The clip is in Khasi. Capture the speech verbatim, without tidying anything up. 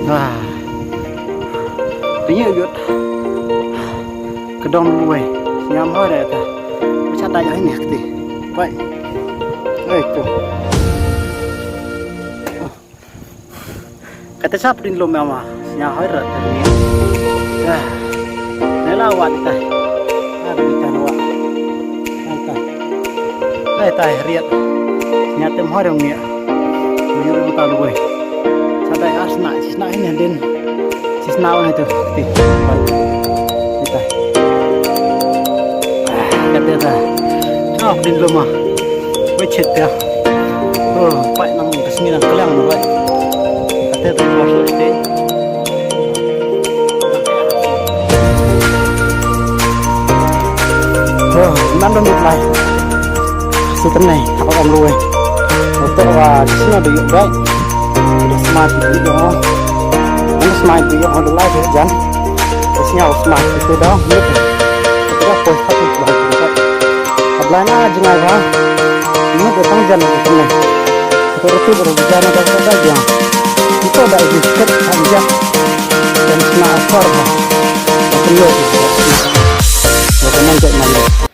Ah. Pynïoh ïoh. Ka dong wei. Sñiaw hoi re ta. Ba cha dai ai ne kti. Bai. Ai to. Kata sap din lo mama. Sñiaw hoi re ta ni. Ah. Ne la wat ta. Ah, di ta wa. Ai ta. Ai ta riat. Sñiaw tem hoi re ngi. Ngi ru ta lo wei. Cha dai ar sna, sna ne din. Sisna wan itu. Ti. Ita. Ah, kata ta. Chok din luma. Wei chet ya. Oh, pai nang ka sngi nang kaliang na pai. Kata ta ko so ti. Oh, nan dong dit lai. Sitene, thak ong ruwe. Oto wa sisna do yuk bai. Udah smart video. Ang smart video ang lai jan. Sisna smart itu dah. Gitu. Kita poi satu bulan. Ablana jingai ba. Ini datang jan sitene. Itu rutu baru jan ada ada ya. Itu ada itu sket aja. Dan sna asar ba. Itu yo. Rekomen cek mandi.